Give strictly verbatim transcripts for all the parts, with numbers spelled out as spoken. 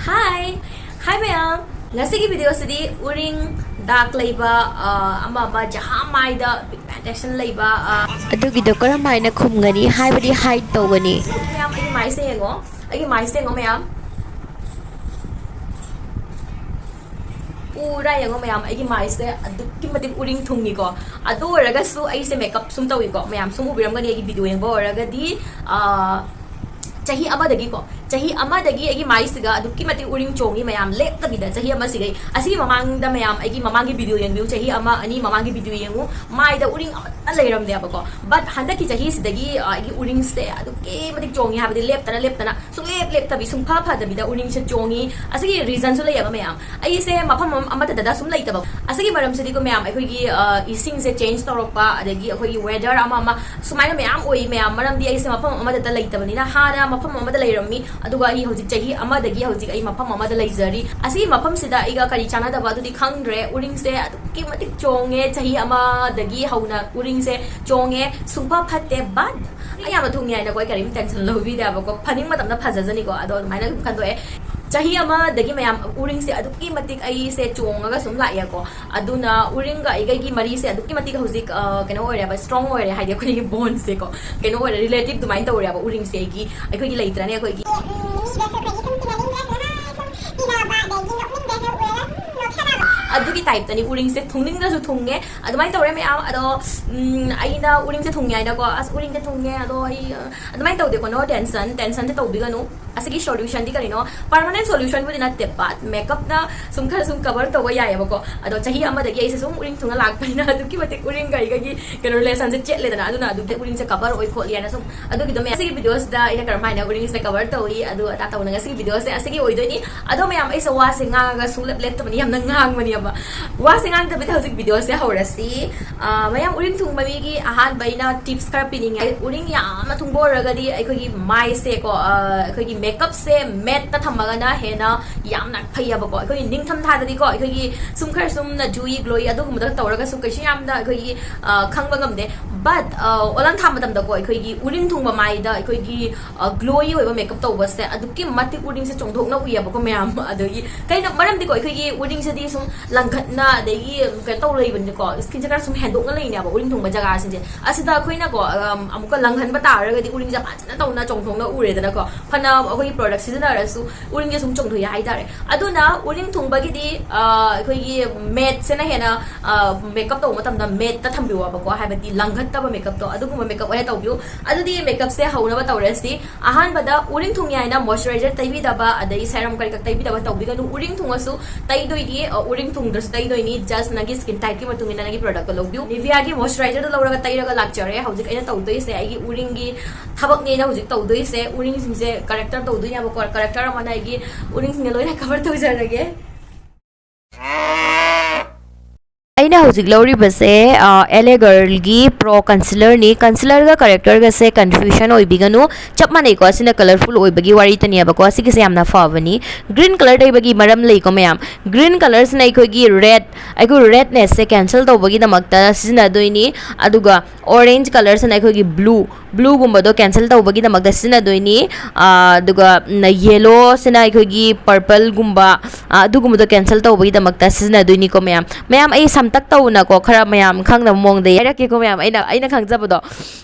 Hi! Hi ꯃꯌꯥꯝ! ꯉꯁꯤꯒꯤ video ꯁꯤꯗꯤ ꯎꯔꯤꯡ, dark ꯂꯩꯕ, ꯑ, ꯑꯃ ꯑꯃ ꯖꯍꯥ ꯃꯥꯏꯗ pigmentation ꯂꯩꯕ, ꯑ, ꯑꯗꯨꯒꯤꯗꯣ ꯀꯔꯝ ꯍꯥꯏꯅ ꯈꯨꯝꯒꯅꯤ ꯍꯥꯏꯕꯗꯤ hide ꯇꯧꯒꯅꯤ꯫ ꯃꯌꯥꯝ ꯑꯩꯒꯤ ꯃꯥꯏꯁꯦ ꯌꯦꯡꯉꯣ, ꯑꯩꯒꯤ ꯃꯥꯏꯁꯦ ꯌꯦꯡꯉꯣ ꯃꯌꯥꯝ꯫ ꯎꯔꯥ ꯌꯦꯡꯉꯣ ꯃꯌꯥꯝ, ꯑꯩꯒꯤ ꯃꯥꯏꯁꯦ ꯑꯗꯨꯛꯀꯤ ꯃꯇꯤꯛ ꯎꯔꯤꯡ ꯊꯨꯡꯉꯤꯀꯣ꯫ ꯑꯗꯨ ꯑꯣꯏꯔꯒꯁꯨ ꯑꯩꯁꯦ makeup ꯁꯨꯝ ꯇꯧꯏꯀꯣ, ꯃꯌꯥꯝ ꯁꯨꯝ ꯎꯕꯤꯔꯝꯒꯅꯤ ꯑꯩꯒꯤ video ꯌꯦꯡꯕ ꯑꯣꯏꯔꯒꯗꯤ꯫ ꯑ, ꯆꯍꯤ ꯑꯃꯗꯒꯤꯀꯣ, ꯆꯍꯤ ꯑꯃꯗꯒꯤ ꯑꯩꯒꯤ ꯃꯥꯏꯁꯤꯒ ꯑꯗꯨꯛꯀꯤ ꯃꯇꯤꯛ ꯎꯔꯤꯡ ꯆꯣꯡꯉꯤ ꯃꯌꯥꯝ, ꯂꯦꯞꯇꯕꯤꯗ ꯆꯍꯤ ꯑꯃꯁꯤꯒꯩ꯫ ꯑꯁꯤꯒꯤ ꯃꯃꯥꯡꯗ ꯃꯌꯥꯝ ꯑꯩꯒꯤ ꯃꯃꯥꯡꯒꯤ video ꯌꯦꯡꯕꯤꯌꯨ, ꯆꯍꯤ ꯑꯃ ꯑꯅꯤ ꯃꯃꯥꯡꯒꯤ video ꯌꯦꯡꯉꯨ, ꯃꯥꯏꯗ ꯎꯔꯤꯡ ꯑꯃꯠꯇ ꯂꯩꯔꯝꯗꯦꯕꯀꯣ꯫ But ꯍꯟꯗꯛꯀꯤ ꯆꯍꯤꯁꯤꯗꯒꯤ, ꯑ, ꯑꯩꯒꯤ ꯎꯔꯤꯡꯁꯦ ꯑꯗꯨꯛꯀꯤ ꯃꯇꯤꯛ ꯆꯣꯡꯉꯤ ꯍꯥꯏꯕꯗꯤ ꯂꯦꯞꯇꯅ ꯂꯦꯞꯇꯅ ꯁꯨꯡꯂꯦꯞ ꯂꯦꯞꯇꯕꯤ, ꯁꯨꯡꯐ ꯐꯗꯕꯤꯗ ꯎꯔꯤꯡꯁꯦ ꯆꯣꯡꯉꯤ꯫ ꯑꯁꯤꯒꯤ reason ꯁꯨ ꯂꯩꯌꯦꯕ ꯃꯌꯥꯝ꯫ ꯑꯩꯁꯦ ꯃꯐꯝ ꯑꯃ-, ꯑꯃꯠꯇꯗ ꯁꯨꯝ ꯂꯩꯇꯕ꯫ ꯑꯁꯤꯒꯤ ꯃꯔꯝꯁꯤꯗꯤꯀꯣ ꯃꯌꯥꯝ, ꯑꯩꯈꯣꯏꯒꯤ, ꯑ, ꯏꯁꯤꯡꯁꯦ change ꯇꯧꯔꯛꯄ, ꯑꯗꯒꯤ ꯑꯩꯈꯣꯏꯒꯤ weather ꯑꯃ ꯑꯃ ꯁꯨꯃꯥꯏꯅ ꯃꯌꯥꯝ ꯑꯣꯏ ꯃꯌꯥꯝ꯫ ꯃꯔꯝꯗꯤ ꯑꯩꯁꯦ ꯃꯐꯝ ꯑꯃꯗꯇ ꯂꯩꯇꯕꯅꯤꯅ, ꯍꯥꯟꯅ ꯃꯐꯝ ꯑꯃꯗ ꯂꯩꯔꯝꯃꯤ, ꯑꯗꯨꯒ ꯑꯩ ꯍꯧꯖꯤꯛ ꯆꯍꯤ ꯑꯃꯗꯒꯤ ꯍꯧꯖꯤꯛ ꯑꯩ ꯃꯐꯝ ꯑꯃꯗ ꯂꯩꯖꯔꯤ꯫ ꯑꯁꯤꯒꯤ ꯃꯐꯝꯁꯤꯗ ꯑꯩꯒ ꯀꯔꯤ ꯆꯥꯟꯅꯗꯕ ꯑꯗꯨꯗꯤ ꯈꯪꯗ꯭ꯔꯦ꯫ ꯎꯔꯤꯡꯁꯦ ꯑꯗꯨꯛꯀꯤ ꯃꯇꯤꯛ ꯆꯣꯡꯉꯦ, ꯆꯍꯤ ꯑꯃꯗꯒꯤ ꯍꯧꯅ ꯎꯔꯤꯡꯁꯦ ꯆꯣꯡꯉꯦ, ꯁꯨꯡꯐ ꯐꯠꯇꯦ꯫ But ꯑꯩ ꯌꯥꯝꯅ ꯊꯨꯡꯉꯦ ꯍꯥꯏꯅꯀꯣ ꯑꯩ ꯀꯔꯤꯝ tension ꯂꯧꯕꯤꯗꯦꯕꯀꯣ, ꯐꯅꯤꯡ ꯃꯇꯝꯗ ꯐꯖꯖꯅꯤꯀꯣ꯫ ꯑꯗꯣ ꯑꯗꯨꯃꯥꯏꯅ ꯑꯗꯨꯝ ꯈꯟꯗꯣꯛꯑꯦ꯫ ꯆꯍꯤ ꯑꯃꯗꯒꯤ ꯃꯌꯥꯝ ꯎꯔꯤꯡꯁꯦ ꯑꯗꯨꯛꯀꯤ ꯃꯇꯤꯛ ꯑꯩꯁꯦ ꯆꯣꯡꯉꯒ ꯁꯨꯝ ꯂꯥꯛꯑꯦꯀꯣ꯫ ꯑꯗꯨꯅ ꯎꯔꯤꯡꯒ ꯑꯩꯒꯒꯤ ꯃꯔꯤꯁꯦ ꯑꯗꯨꯛꯀꯤ ꯃꯇꯤꯛ ꯍꯧꯖꯤꯛ, ꯑ, ꯀꯩꯅꯣ ꯑꯣꯏꯔꯦꯕ, strong ꯑꯣꯏꯔꯦ, ꯍꯥꯏꯗꯤ ꯑꯩꯈꯣꯏꯒꯤ bond ꯁꯦꯀꯣ, ꯀꯩꯅꯣ ꯑꯣꯏꯔꯦ, relative ꯑꯗꯨꯃꯥꯏꯅ ꯇꯧꯔꯦꯕ ꯎꯔꯤꯡꯁꯦ ꯑꯩꯒꯤ, ꯑꯩꯈꯣꯏꯒꯤ ꯂꯩꯇ꯭ꯔꯅꯦ ꯑꯩꯈꯣꯏꯒꯤ꯫ ꯑꯗꯨꯒꯤ type ꯇꯅꯤ ꯎꯔꯤꯡꯁꯦ, ꯊꯨꯡꯅꯤꯡꯗ꯭ꯔꯁꯨ ꯊꯨꯡꯉꯦ꯫ ꯑꯗꯨꯃꯥꯏꯅ ꯇꯧꯔꯦ ꯃꯌꯥꯝ꯫ ꯑꯗꯣ, ꯎꯝ, ꯑꯩꯅ ꯎꯔꯤꯡꯁꯦ ꯊꯨꯡꯉꯦ ꯍꯥꯏꯅꯀꯣ, "ꯑꯁ, ꯎꯔꯤꯡꯁꯦ ꯊꯨꯡꯉꯦ", ꯑꯗꯣ ꯑꯩ, ꯑ, ꯑꯗꯨꯃꯥꯏꯅ ꯇꯧꯗꯦꯀꯣ, no tension, tension ꯁꯦ ꯇꯧꯕꯤꯒꯅꯨ꯫ ꯑꯁꯤꯒꯤ solution ꯗꯤ ꯀꯔꯤꯅꯣ? Permanent solution ꯕꯨꯗꯤ ꯅꯠꯇꯦ, but makeup ꯅ ꯁꯨꯝ ꯈꯔ ꯁꯨꯝ cover ꯇꯧꯕ ꯌꯥꯏꯑꯕꯀꯣ꯫ ꯑꯗꯣ ꯆꯍꯤ ꯑꯃꯗꯒꯤ ꯑꯩꯁꯦ ꯁꯨꯝ ꯎꯔꯤꯡ ꯊꯨꯡꯉ ꯂꯥꯛꯄꯅꯤꯅ ꯑꯗꯨꯛꯀꯤ ꯃꯇꯤꯛ ꯎꯔꯤꯡꯒ ꯑꯩꯒꯒꯤ ꯀꯩꯅꯣ relation ꯁꯦ ꯆꯦꯠꯂꯦꯗꯅ, ꯑꯗꯨꯅ ꯑꯗꯨꯒꯤ ꯎꯔꯤꯡꯁꯦ cover ꯑꯣꯏ ꯈꯣꯠꯂꯤ ꯍꯥꯏꯅ ꯁꯨꯝ ꯑꯗꯨꯒꯤꯗꯣ ꯃꯌꯥꯝ꯫ ꯉꯁꯤꯒꯤ video ꯁꯤꯗ ꯑꯩꯅ ꯀꯔꯝ ꯍꯥꯏꯅ ꯎꯔꯤꯡꯁꯦ cover ꯇꯧꯏ, ꯑꯗꯨ ꯑꯗꯥ ꯇꯧꯅ ꯉꯁꯤꯒꯤ video ꯁꯦ ꯑꯁꯤꯒꯤ ꯑꯣꯏꯗꯣꯏꯅꯤ꯫ ꯑꯗꯣ ꯃꯌꯥꯝ, ꯑꯩꯁꯦ ꯋꯥꯁꯦ ꯉꯥꯡꯉꯒ ꯁꯨꯡꯂꯦꯞ ꯂꯦꯞꯇꯕꯅꯤ, ꯌꯥꯝꯅ ꯉꯥꯡꯕꯅꯦꯕ꯫ ꯋꯥꯁꯦ ꯉꯥꯡꯗꯕꯤꯗ ꯍꯧꯖꯤꯛ video ꯁꯦ ꯍꯧꯔꯁꯤ꯫ ꯑ, ꯃꯌꯥꯝ, ꯎꯔꯤꯡ ꯊꯨꯡꯕ ꯃꯤꯒꯤ ꯑꯍꯥꯟꯕ ꯑꯩꯅ tips ꯈꯔ ꯄꯤꯅꯤꯡꯉꯦ꯫ ꯎꯔꯤꯡ ꯌꯥꯝꯅ ꯊꯨꯡꯕ ꯑꯣꯏꯔꯒꯗꯤ ꯑꯩꯈꯣꯏꯒꯤ ꯃꯥꯏꯁꯦꯀꯣ, ꯑ, ꯑꯩꯈꯣꯏꯒꯤ ꯃꯦꯀꯞꯁꯦ ꯃꯦꯠꯇ ꯊꯝꯃꯒꯅ ꯍꯦꯟꯅ ꯌꯥꯝꯅ ꯐꯩꯌꯦꯕꯀꯣ꯫ ꯑꯩꯈꯣꯏꯒꯤ ꯅꯤꯡꯊꯝ ꯊꯥꯗꯗꯤꯀꯣ, ꯑꯩꯈꯣꯏꯒꯤ ꯁꯨꯝ ꯈꯔ ꯁꯨꯝꯅ ꯖꯨꯌꯤ ꯒ꯭ꯂꯣꯌꯤ ꯑꯗꯨꯒꯨꯝꯕꯗ ꯇꯧꯔꯒꯁꯨ ꯀꯩꯁꯨ ꯌꯥꯝꯅ ꯑꯩꯈꯣꯏꯒꯤ, ꯑ, ꯈꯪꯕ ꯉꯝꯗꯦ꯫ But, ꯑ, ꯑꯣꯂꯥꯡ ꯊꯥ ꯃꯇꯝꯗꯀꯣ, ꯑꯩꯈꯣꯏꯒꯤ ꯎꯔꯤꯡ ꯊꯨꯡꯕ ꯃꯥꯏꯗ ꯑꯩꯈꯣꯏꯒꯤ, ꯑ, ꯒ꯭ꯂꯣꯌꯤ ꯑꯣꯏꯕ ꯃꯦꯀꯞ ꯇꯧꯕꯁꯦ ꯑꯗꯨꯛꯀꯤ ꯃꯇꯤꯛ ꯎꯔꯤꯡꯁꯦ ꯆꯣꯡꯊꯣꯛꯅ ꯎꯏꯌꯦꯕꯀꯣ ꯃꯌꯥꯝ꯫ ꯑꯗꯒꯤ ꯀꯩꯅꯣ ꯃꯔꯝꯗꯤꯀꯣ, ꯑꯩꯈꯣꯏꯒꯤ ꯎꯔꯤꯡꯁꯤꯗꯤ ꯁꯨꯝ ꯂꯪꯈꯠꯅ ꯑꯗꯒꯤ ꯀꯩꯅꯣ ꯇꯧ ꯂꯩꯕꯅꯤꯀꯣ, ꯁ꯭ꯀꯤꯟꯁꯦ ꯈꯔ ꯁꯨꯝ ꯍꯦꯟꯗꯣꯛꯅ ꯂꯩꯅꯦꯕ ꯎꯔꯤꯡ ꯊꯨꯡꯕ ꯖꯒꯥꯁꯤꯡꯁꯦ꯫ ꯑꯁꯤꯗ ꯑꯩꯈꯣꯏꯅꯀꯣ, ꯑꯝ, ꯑꯃꯨꯛꯀ ꯂꯪꯍꯟꯕ ꯇꯥꯔꯒꯗꯤ ꯎꯔꯤꯡꯁꯦ ꯐꯖꯅ ꯇꯧꯅ ꯆꯣꯡꯊꯣꯛꯅ ꯎꯔꯦꯗꯅꯀꯣ꯫ ꯐꯅ ꯑꯩꯈꯣꯏꯒꯤ ꯄ꯭ꯔꯣꯗꯛ ꯁꯤꯖꯤꯟꯅꯔꯁꯨ ꯎꯔꯤꯡꯁꯦ ꯁꯨꯝ ꯆꯣꯡꯊꯣꯛꯏ ꯍꯥꯏꯇꯥꯔꯦ꯫ ꯑꯗꯨꯅ ꯎꯔꯤꯡ ꯊꯨꯡꯕꯒꯤꯗꯤ, ꯑ, ꯑꯩꯈꯣꯏꯒꯤ ꯃꯦꯠꯁꯤꯅ ꯍꯦꯟꯅ, ꯑ, ꯃꯦꯀꯞ ꯇꯧꯕ ꯃꯇꯝꯗ ꯃꯦꯠꯇ ꯊꯝꯕꯤꯌꯣꯕꯀꯣ, ꯍꯥꯏꯕꯗꯤ ꯂꯪꯈꯠꯇꯕ ꯃꯦꯀꯞꯇꯣ, ꯑꯗꯨꯒꯨꯝꯕ ꯃꯦꯀꯞ ꯑꯣꯏꯅ ꯇꯧꯕꯤꯌꯨ꯫ ꯑꯗꯨꯗꯤ ꯃꯦꯀꯞꯁꯦ ꯍꯧꯅꯕ ꯇꯧꯔꯁꯤ꯫ ꯑꯍꯥꯟꯕꯗ ꯎꯔꯤꯡ ꯊꯨꯡꯉꯤ ꯍꯥꯏꯅ moisturizer ꯇꯩꯕꯤꯗꯕ, ꯑꯗꯩ serum ꯀꯔꯤ ꯀꯔꯤ ꯇꯩꯕꯤꯗꯕ ꯇꯧꯕꯤꯒꯅꯨ꯫ ꯎꯔꯤꯡ ꯊꯨꯡꯉꯁꯨ ꯇꯩꯗꯣꯏꯅꯤ, ꯑ, ꯎꯔꯤꯡ ꯊꯨꯡꯗ꯭ꯔꯁꯨ ꯇꯩꯗꯣꯏꯅꯤ꯫ Just ꯅꯪꯒꯤ skin type ꯀꯤ ꯃꯇꯨꯡ ꯏꯟꯅ ꯅꯪꯒꯤ product ꯇꯣ ꯂꯧꯕꯤꯌꯨ꯫ Nivea ꯒꯤ moisturizer ꯗꯣ ꯂꯧꯔꯒ ꯇꯩꯔꯒ ꯂꯥꯛꯆꯔꯦ꯫ ꯍꯧꯖꯤꯛ ꯑꯩꯅ ꯇꯧꯗꯣꯏꯁꯦ ꯑꯩꯒꯤ ꯎꯔꯤꯡꯒꯤ ꯊꯕꯛꯅꯦ ꯑꯩꯅ ꯍꯧꯖꯤꯛ ꯇꯧꯗꯣꯏꯁꯦ꯫ ꯎꯔꯤꯡꯁꯤꯡꯁꯦ corrector ꯇꯧꯗꯣꯏꯅꯦꯕꯀꯣ꯫ Corrector ꯑꯃꯅ ꯑꯩꯒꯤ ꯎꯔꯤꯡꯁꯤꯡꯁꯦ ꯂꯣꯏꯅ cover ꯇꯧꯖꯔꯒꯦ꯫ ꯑꯩꯅ ꯍꯧꯖꯤꯛ ꯂꯧꯔꯤꯕꯁꯦ, ꯑ, L A Girl ꯒꯤ Pro Concealer ꯅꯤ꯫ Concealer ꯒ corrector ꯒꯁꯦ confusion ꯑꯣꯏꯕꯤꯒꯅꯨ, ꯆꯞ ꯃꯥꯟꯅꯩꯀꯣ꯫ ꯑꯁꯤꯅ colourful ꯑꯣꯏꯕꯒꯤ ꯋꯥꯔꯤꯇꯅꯦꯕꯀꯣ꯫ ꯑꯁꯤꯒꯤꯁꯦ ꯌꯥꯝꯅ ꯐꯕꯅꯤ꯫ Green colour ꯇꯩꯕꯒꯤ ꯃꯔꯝ ꯂꯩꯀꯣ ꯃꯌꯥꯝ꯫ Green colour ꯁꯤꯅ ꯑꯩꯈꯣꯏꯒꯤ red, ꯑꯩꯈꯣꯏ redness ꯁꯦ cancel ꯇꯧꯕꯒꯤꯗꯃꯛꯇ ꯁꯤꯖꯤꯟꯅꯗꯣꯏꯅꯤ꯫ ꯑꯗꯨꯒ orange colour ꯁꯤꯅ ꯑꯩꯈꯣꯏꯒꯤ blue, blue ꯒꯨꯝꯕꯗꯣ cancel ꯇꯧꯕꯒꯤꯗꯃꯛꯇ ꯁꯤꯖꯤꯟꯅꯗꯣꯏꯅꯤ꯫ ꯑꯥ, ꯑꯗꯨꯒ, ꯎꯝ, yellow ꯁꯤꯅ ꯑꯩꯈꯣꯏꯒꯤ purple ꯒꯨꯝꯕ, ꯑꯥ, ꯑꯗꯨꯒꯨꯝꯕꯗꯣ cancel ꯇꯧꯕꯒꯤꯗꯃꯛꯇ ꯁꯤꯖꯤꯟꯅꯗꯣꯏꯅꯤꯀꯣ ꯃꯌꯥꯝ꯫ ꯃꯌꯥꯝ, ꯑꯩ ꯁꯝꯇꯛ ꯇꯧꯅꯀꯣ, ꯈꯔ ꯃꯌꯥꯝ ꯈꯪꯅꯕ ꯃꯑꯣꯡꯗ ꯍꯥꯏꯔꯛꯀꯦꯀꯣ ꯃꯌꯥꯝ, ꯑꯩꯅ, ꯑꯩꯅ ꯈꯪꯖꯕꯗꯣ,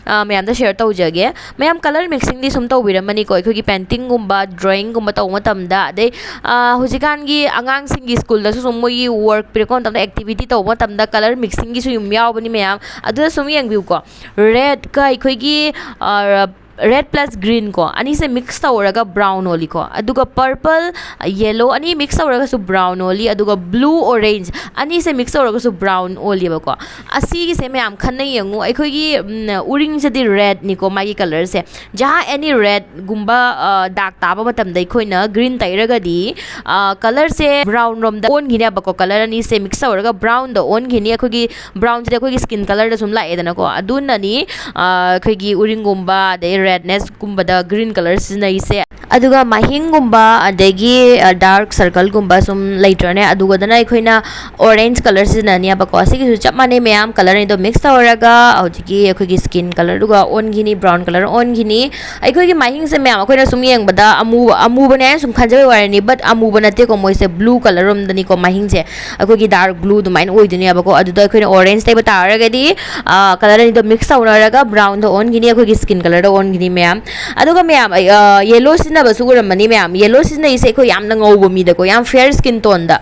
ꯑꯥ, ꯃꯌꯥꯝꯗ share ꯇꯧꯖꯒꯦ꯫ ꯃꯌꯥꯝ, colour mixing ꯗꯤ ꯁꯨꯝ ꯇꯧꯕꯤꯔꯝꯃꯅꯤꯀꯣ, ꯑꯩꯈꯣꯏꯒꯤ painting ꯒꯨꯝꯕ, drawing ꯒꯨꯝꯕ ꯇꯧꯕ ꯃꯇꯝꯗ, ꯑꯗꯩ, ꯑꯥ, ꯍꯧꯖꯤꯛꯀꯥꯟꯒꯤ ꯑꯉꯥꯡꯁꯤꯡꯒꯤ school ꯗꯁꯨ ꯁꯨꯝ ꯃꯣꯏꯒꯤ work ꯄꯤꯔꯛꯄ ꯃꯇꯝꯗ, activity ꯇꯧꯕ ꯃꯇꯝꯗ colour mixing ꯒꯤꯁꯨ ꯑꯗꯨꯝ ꯌꯥꯎꯕꯅꯤ ꯃꯌꯥꯝ꯫ ꯑꯗꯨꯗ ꯁꯨꯝ ꯌꯦꯡꯕꯤꯌꯨꯀꯣ, red ꯀ ꯑꯩꯈꯣꯏꯒꯤ, ꯑꯥ, red plus green ꯀꯣ, ꯑꯅꯤꯁꯦ mix ꯇꯧꯔꯒ brown ꯑꯣꯜꯂꯤꯀꯣ, ꯑꯗꯨꯒ purple, yellow ꯑꯅꯤ mix ꯇꯧꯔꯒꯁꯨ brown ꯑꯣꯜꯂꯤ, ꯑꯗꯨꯒ blue, orange ꯑꯅꯤꯁꯦ mix ꯇꯧꯔꯒꯁꯨ brown ꯑꯣꯜꯂꯤꯕꯀꯣ꯫ ꯑꯁꯤꯒꯤꯁꯦ ꯃꯌꯥꯝ ꯈꯟꯅ ꯌꯦꯡꯉꯨ, ꯑꯩꯈꯣꯏꯒꯤ, ꯎꯝ, ꯎꯔꯤꯡꯁꯤꯗꯤ red ꯅꯤꯀꯣ ꯃꯥꯒꯤ colour ꯁꯦ꯫ ꯖꯍꯥ any red ꯒꯨꯝꯕ, ꯑ, ꯗꯥꯛ ꯇꯥꯕ ꯃꯇꯝꯗ ꯑꯩꯈꯣꯏꯅ green ꯇꯩꯔꯒꯗꯤ, ꯑ, colour ꯁꯦ brown ꯔꯣꯝꯗ ꯑꯣꯟꯈꯤꯅꯦꯕꯀꯣ꯫ Colour ꯑꯅꯤꯁꯦ mix ꯇꯧꯔꯒ brown ꯗ ꯑꯣꯟꯈꯤꯅꯤ꯫ ꯑꯩꯈꯣꯏꯒꯤ brown ꯁꯤꯗꯤ ꯑꯩꯈꯣꯏꯒꯤ skin colour ꯗ ꯁꯨꯝ ꯂꯥꯛꯑꯦꯗꯅꯀꯣ꯫ ꯑꯗꯨꯅꯅꯤ, ꯑ, ꯑꯩꯈꯣꯏꯒꯤ ꯎꯔꯤꯡꯒꯨꯝꯕ, ꯑꯗꯩ ꯔꯦꯗꯅꯦꯁꯀꯨꯝꯕꯗ ꯒ꯭ꯔꯤꯟ ꯀꯂꯔ ꯁꯤꯖꯤꯟꯅꯔꯤꯁꯦ꯫ ꯑꯗꯨꯒ ꯃꯥꯏꯍꯤꯡꯒꯨꯝꯕ, ꯑꯗꯒꯤ ꯗꯥꯔꯛ ꯁꯔꯀꯜꯒꯨꯝꯕ ꯁꯨꯝ ꯂꯩꯇ꯭ꯔꯅꯦ, ꯑꯗꯨꯒꯗꯅ ꯑꯩꯈꯣꯏꯅ ꯑꯣꯔꯦꯟꯖ ꯀꯂꯔ ꯁꯤꯖꯤꯟꯅꯅꯦꯕꯀꯣ꯫ ꯁꯤꯒꯤꯁꯨ ꯆꯞ ꯃꯥꯟꯅꯩ ꯃꯌꯥꯝ, ꯀꯂꯔ ꯑꯅꯤꯗꯣ ꯃꯤꯛꯁ ꯇꯧꯔꯒ ꯍꯧꯖꯤꯛꯀꯤ ꯑꯩꯈꯣꯏꯒꯤ ꯁ꯭ꯀꯤꯟ ꯀꯂꯔꯗꯨꯒ ꯑꯣꯟꯈꯤꯅꯤ, ꯕ꯭ꯔꯥꯎꯟ ꯀꯂꯔ ꯑꯣꯟꯈꯤꯅꯤ꯫ ꯑꯩꯈꯣꯏꯒꯤ ꯃꯥꯏꯍꯤꯡꯁꯦ ꯃꯌꯥꯝ ꯑꯩꯈꯣꯏꯅ ꯁꯨꯝ ꯌꯦꯡꯕꯗ ꯑꯃꯨꯕ, ꯑꯃꯨꯕꯅꯦ ꯍꯥꯏꯅ ꯁꯨꯝ ꯈꯟꯖꯕꯩ ꯋꯥꯔꯤꯅꯤ, ꯕꯠ ꯑꯃꯨꯕ ꯅꯠꯇꯦꯀꯣ, ꯃꯣꯏꯁꯦ ꯕ꯭ꯂꯨ ꯀꯂꯔ ꯔꯣꯝꯗꯅꯤꯀꯣ ꯃꯥꯏꯍꯤꯡꯁꯦ꯫ ꯑꯩꯈꯣꯏꯒꯤ ꯗꯥꯔꯛ ꯕ꯭ꯂꯨ ꯑꯗꯨꯃꯥꯏꯅ ꯑꯣꯏꯗꯣꯏꯅꯦꯕꯀꯣ꯫ ꯑꯗꯨꯗ ꯑꯩꯈꯣꯏꯅ ꯑꯣꯔꯦꯟꯖ ꯇꯩꯕ ꯇꯥꯔꯒꯗꯤ, ꯀꯂꯔ ꯑꯅꯤꯗꯣ ꯃꯤꯛꯁ ꯇꯧꯅꯔꯒ ꯕ꯭ꯔꯥꯎꯟꯗ ꯑꯣꯟꯈꯤꯅꯤ, ꯑꯩꯈꯣꯏꯒꯤ ꯁ꯭ꯀꯤꯟ ꯀꯂꯔꯗ ꯑꯣꯟꯈꯤꯅꯤ ꯃꯌꯥꯝ꯫ ꯑꯗꯨꯒ ꯃꯌꯥꯝ, ꯌꯦꯂꯣ ꯁꯤꯖꯤꯟꯅꯕꯁꯨ ꯎꯔꯝꯃꯅꯤ ꯃꯌꯥꯝ꯫ ꯌꯦꯂꯣ ꯁꯤꯖꯤꯟꯅꯩꯁꯦ ꯑꯩꯈꯣꯏ ꯌꯥꯝꯅ ꯉꯧꯕ ꯃꯤꯗꯀꯣ, ꯌꯥꯝ ꯐꯤꯌꯔ ꯁ꯭ꯀꯤꯟ ꯇꯣꯟꯗ꯫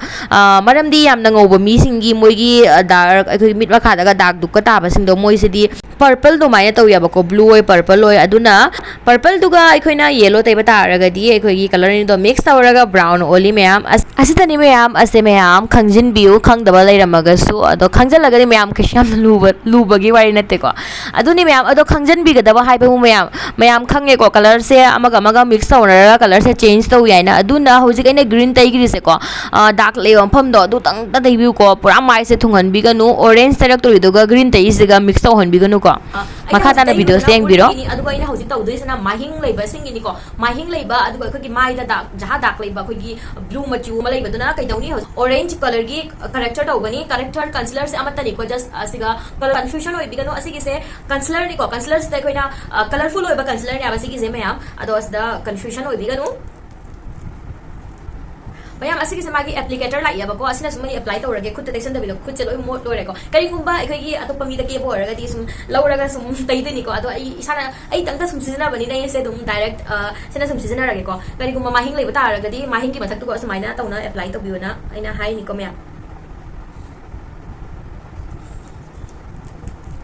ꯃꯔꯝꯗꯤ ꯌꯥꯝꯅ ꯉꯧꯕ ꯃꯤꯁꯤꯡꯒꯤ ꯃꯣꯏꯒꯤ ꯗꯥꯔꯛ, ꯑꯩꯈꯣꯏꯒꯤ ꯃꯤꯠ ꯃꯈꯥꯗꯒ ꯗꯥꯛ ꯗꯨꯛꯀ ꯇꯥꯕꯁꯤꯡꯗꯣ, ꯃꯣꯏꯁꯤꯗꯤ ꯄꯔꯄꯜ ꯑꯗꯨꯃꯥꯏꯅ ꯇꯧꯋꯦꯕꯀꯣ, ꯕ꯭ꯂꯨ ꯑꯣꯏ, ꯄꯔꯄꯜ ꯑꯣꯏ꯫ ꯑꯗꯨꯅ ꯄꯔꯄꯜꯗꯨꯒ ꯑꯩꯈꯣꯏꯅ ꯌꯦꯂꯣ ꯇꯩꯕ ꯇꯥꯔꯒꯗꯤ ꯑꯩꯈꯣꯏꯒꯤ ꯀꯂꯔ ꯑꯅꯤꯗꯣ ꯃꯤꯛꯁ ꯇꯧꯔꯒ ꯕ꯭ꯔꯥꯎꯟ ꯑꯣꯜꯂꯤ ꯃꯌꯥꯝ꯫ ꯑꯁ-, ꯑꯁꯤꯗꯅꯤ ꯃꯌꯥꯝ, ꯑꯁꯦ ꯃꯌꯥꯝ ꯈꯪꯖꯤꯟꯕꯤꯌꯨ, ꯈꯪꯗꯕ ꯂꯩꯔꯝꯃꯒꯁꯨ꯫ ꯑꯗꯣ ꯈꯪꯖꯤꯜꯂꯒꯗꯤ ꯃꯌꯥꯝ ꯀꯩꯁꯨ ꯌꯥꯝꯅ ꯂꯨꯕ, ꯂꯨꯕꯒꯤ ꯋꯥꯔꯤ ꯅꯠꯇꯦꯀꯣ꯫ ꯑꯗꯨꯅꯤ ꯃꯌꯥꯝ, ꯑꯗꯣ ꯈꯪꯖꯤꯟꯕꯤꯒꯗꯕ ꯍꯥꯏꯕꯕꯨ ꯃꯌꯥꯝ, ꯃꯌꯥꯝ ꯈꯪꯉꯦꯀꯣ, ꯀꯂꯔꯁꯦ ꯑꯃꯒ ꯑꯃꯒ ꯃꯤꯛꯁ ꯇꯧꯅꯔꯒ ꯀꯂꯔꯁꯦ ꯆꯦꯟꯖ ꯇꯧꯏ ꯍꯥꯏꯅ꯫ ꯑꯗꯨꯅ ꯍꯧꯖꯤꯛ ꯑꯩꯅ ꯒ꯭ꯔꯤꯟ ꯇꯩꯈ꯭ꯔꯤꯁꯦꯀꯣ, ꯑ, ꯗꯥꯛ ꯂꯩꯕ ꯃꯐꯝꯗꯣ ꯑꯗꯨꯇꯪꯇ ꯇꯩꯕꯤꯌꯨꯀꯣ, ꯄꯨꯔꯥ ꯃꯥꯏꯁꯦ ꯊꯨꯡꯍꯟꯕꯤꯒꯅꯨ꯫ ꯑꯣꯔꯦꯟꯖ ꯇꯩꯔꯛꯇꯣꯏꯗꯨꯒ ꯒ꯭ꯔꯤꯟ ꯇꯩꯔꯤꯁꯤꯒ ꯃꯤꯛꯁ ꯇꯧꯍꯟꯕꯤꯒꯅꯨꯀꯣ꯫ ꯑ, ꯑꯩꯅ ꯃꯈꯥ ꯍꯧꯖꯤꯛ ꯇꯥꯅ ꯇꯩꯔꯤꯁꯤꯅ ꯚꯤꯗꯤꯑꯣꯁꯦ ꯌꯦꯡꯕꯤꯔꯣ꯫ ꯑꯣꯔꯦꯟꯖꯀꯤꯅꯤ, ꯑꯗꯨꯒ ꯑꯩꯅ ꯍꯧꯖꯤꯛ ꯇꯧꯗꯣꯏꯁꯤꯅ ꯃꯥꯏꯍꯤꯡ ꯂꯩꯕꯁꯤꯡꯒꯤꯅꯤꯀꯣ꯫ ꯃꯥꯏꯍꯤꯡ ꯂꯩꯕ, ꯑꯗꯨꯒ ꯑꯩꯈꯣꯏꯒꯤ ꯃꯥꯏꯗ ꯗꯥꯛ, ꯖꯍꯥ ꯗꯥꯛ ꯂꯩꯕ, ꯑꯩꯈꯣꯏꯒꯤ ꯕ꯭ꯂꯨ ꯃꯆꯨ ꯑꯃ ꯂꯩꯕꯗꯨꯅ ꯀꯩꯗꯧꯅꯤ? ꯍꯧꯖꯤꯛ ꯑꯣꯔꯦꯟꯖ ꯀꯂꯔꯒꯤ ꯀꯔꯦꯛꯇꯔ ꯇꯧꯒꯅꯤ꯫ ꯀꯔꯦꯛꯇꯔ ꯀꯟꯁꯤꯂꯔꯁꯦ ꯑꯃꯠꯇꯅꯤꯀꯣ, ꯖꯁ ꯑꯁꯤꯒ ꯀꯟꯐ꯭ꯌꯨꯖꯟ ꯑꯣꯏꯕꯤꯒꯅꯨ꯫ ꯑꯁꯤꯒꯤꯁꯦ ꯀꯟꯁꯤꯂꯔꯅꯤꯀꯣ꯫ ꯀꯟꯁꯤꯂꯔꯁꯤꯗ ꯑꯩꯈꯣꯏꯅ, ꯑ, ꯀꯂꯔꯐꯨꯜ ꯑꯣꯏꯕ ꯀꯟꯁꯤꯂꯔꯅꯦꯕ ꯁꯤꯒꯤꯁꯦ ꯃꯌꯥꯝ꯫ ꯑꯗꯣ ꯑꯁꯤꯗ ꯀꯟꯐ꯭ꯌꯨꯖꯟ ꯑꯣꯏꯕꯤꯒꯅꯨ꯫ ꯃꯌꯥꯝ, ꯑꯁꯤꯒꯤꯁꯦ ꯃꯥꯒꯤ ꯑꯦꯄ꯭ꯂꯤꯀꯦꯇꯔ ꯂꯥꯛꯑꯦꯕꯀꯣ, ꯑꯁꯤꯅꯁꯨ ꯃꯩ ꯑꯦꯄ꯭ꯂꯥꯏ ꯇꯧꯔꯒꯦ, ꯈꯨꯠꯇ ꯇꯩꯁꯟꯗꯕꯤꯗ꯫ ꯈꯨꯠꯁꯦ ꯂꯣꯏ ꯃꯣꯠ ꯂꯣꯏꯔꯦꯀꯣ꯫ ꯀꯔꯤꯒꯨꯝꯕ ꯑꯩꯈꯣꯏꯒꯤ ꯑꯇꯣꯞꯄ ꯃꯤꯗ ꯀꯦꯕ ꯑꯣꯏꯔꯒꯗꯤ ꯁꯨꯝ ꯂꯧꯔꯒ ꯁꯨꯝ ꯇꯩꯗꯣꯏꯅꯤꯀꯣ, ꯑꯗꯣ ꯑꯩ ꯏꯁꯥꯅ, ꯑꯩ ꯏꯇꯪꯇ ꯁꯨꯝ ꯁꯤꯖꯤꯟꯅꯕꯅꯤꯅ ꯑꯩꯁꯦ ꯑꯗꯨꯝ ꯗꯥꯏꯔꯦꯛ, ꯑ, ꯁꯤꯅ ꯁꯨꯝ ꯁꯤꯖꯤꯟꯅꯔꯒꯦꯀꯣ꯫ ꯀꯔꯤꯒꯨꯝꯕ ꯃꯥꯏꯍꯤꯡ ꯂꯩꯕ ꯇꯥꯔꯒꯗꯤ ꯃꯥꯏꯍꯤꯡꯒꯤ ꯃꯊꯛꯇꯨꯒ ꯑꯁꯨꯃꯥꯏꯅ ꯇꯧꯅ ꯑꯦꯄ꯭ꯂꯥꯏ ꯇꯧꯕꯤꯌꯣꯅ ꯑꯩꯅ ꯍꯥꯏꯅꯤꯀꯣ ꯃꯌꯥꯝ꯫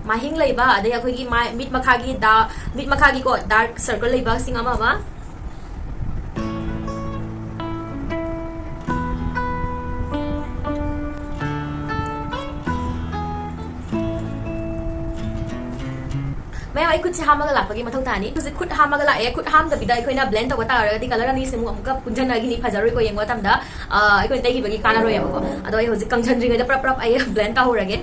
ꯃꯥꯏꯍꯤꯡ ꯂꯩꯕ, ꯑꯗꯩ ꯑꯩꯈꯣꯏꯒꯤ ꯃꯥꯏ, ꯃꯤꯠ ꯃꯈꯥꯒꯤ ꯗꯥ-, ꯃꯤꯠ ꯃꯈꯥꯒꯤꯀꯣ ꯗꯥꯔꯛ ꯁꯔꯀꯜ ꯂꯩꯕꯁꯤꯡ ꯑꯃ ꯑꯃ꯫ ꯃꯌꯥꯝ, ꯑꯩ ꯈꯨꯠꯁꯦ ꯍꯥꯝꯃꯒ ꯂꯥꯛꯄꯒꯤ ꯃꯊꯧ ꯇꯥꯅꯤ꯫ ꯍꯧꯖꯤꯛ ꯈꯨꯠ ꯍꯥꯝꯃꯒ ꯂꯥꯛꯑꯦ꯫ ꯈꯨꯠ ꯍꯥꯝꯗꯕꯤꯗ ꯑꯩꯈꯣꯏꯅ ꯕ꯭ꯂꯦꯟ ꯇꯧꯕ ꯇꯥꯔꯒꯗꯤ ꯀꯂꯔ ꯑꯅꯤꯁꯦ ꯑꯃꯨꯛ ꯑꯃꯨꯛꯀ ꯄꯨꯟꯁꯤꯟꯅꯈꯤꯅꯤ, ꯐꯖꯔꯣꯏꯀꯣ ꯌꯦꯡꯕ ꯃꯇꯝꯗ꯫ ꯑ, ꯑꯩꯈꯣꯏꯅ ꯇꯩꯈꯤꯕꯒꯤ ꯀꯥꯟꯅꯔꯣꯏꯌꯦꯕꯀꯣ꯫ ꯑꯗꯣ ꯑꯩ ꯍꯧꯖꯤꯛ ꯀꯪꯁꯤꯟꯗ꯭ꯔꯤꯉꯩꯗ ꯄ꯭ꯔꯞ ꯄ꯭ꯔꯞ ꯑꯩ ꯕ꯭ꯂꯦꯟ ꯇꯧꯍꯧꯔꯒꯦ꯫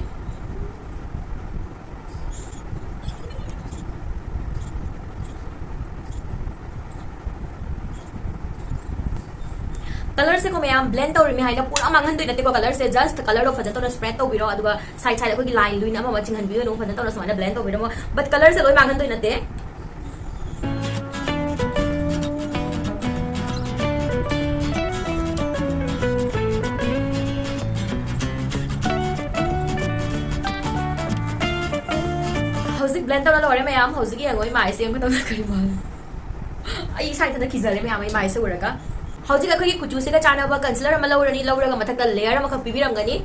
ꯀꯂꯔꯁꯦꯀꯣ ꯃꯌꯥꯝ, ꯕ꯭ꯂꯦꯟ ꯇꯧꯔꯤꯃꯤ ꯍꯥꯏꯅ ꯄꯨꯔꯥ ꯃꯥꯡꯍꯟꯗꯣꯏ ꯅꯠꯇꯦꯀꯣ꯫ ꯀꯂꯔꯁꯦ ꯖꯁ ꯀꯂꯔꯗꯣ ꯐꯖꯅ ꯇꯧꯅ ꯁ꯭ꯄ꯭ꯔꯦꯗ ꯇꯧꯕꯤꯔꯣ, ꯑꯗꯨꯒ ꯁꯥꯏꯗ ꯁꯥꯏꯗ ꯑꯩꯈꯣꯏꯒꯤ ꯂꯥꯏꯟ ꯂꯨꯏꯟ ꯑꯃ ꯑꯃ ꯆꯤꯡꯍꯟꯕꯤꯒꯅꯨ, ꯐꯖꯅ ꯇꯧꯅ ꯁꯨꯃꯥꯏꯅ ꯕ꯭ꯂꯦꯟ ꯇꯧꯕꯤꯔꯝꯃꯣ꯫ ꯕꯠ ꯀꯂꯔꯁꯦ ꯂꯣꯏ ꯃꯥꯡꯍꯟꯗꯣꯏ ꯅꯠꯇꯦ꯫ ꯍꯧꯖꯤꯛ ꯕ꯭ꯂꯦꯟ ꯇꯧꯔ ꯂꯣꯏꯔꯦ ꯃꯌꯥꯝ꯫ ꯍꯧꯖꯤꯛ ꯌꯦꯡꯉꯣ, ꯏꯃꯥꯏꯁꯦ ꯌꯦꯡꯕ ꯃꯇꯝꯗ ꯀꯔꯤ ꯃꯥꯜꯂꯤ? ꯑꯩ ꯏꯁꯥ ꯏꯊꯟꯇ ꯀꯤꯖꯔꯦ ꯃꯌꯥꯝ, ꯑꯩ ꯃꯥꯏꯁꯦ ꯎꯔꯒ꯫ ꯍꯧꯖꯤꯛ ꯑꯩꯈꯣꯏꯒꯤ ꯀꯨꯆꯨꯁꯤꯒ ꯆꯥꯟꯅꯕ ꯀꯟꯁꯤꯂꯔ ꯑꯃ ꯂꯧꯔꯅꯤ, ꯂꯧꯔꯒ ꯃꯊꯛꯇ ꯂꯦꯌꯔ ꯑꯃꯈꯛ ꯄꯤꯕꯤꯔꯝꯒꯅꯤ꯫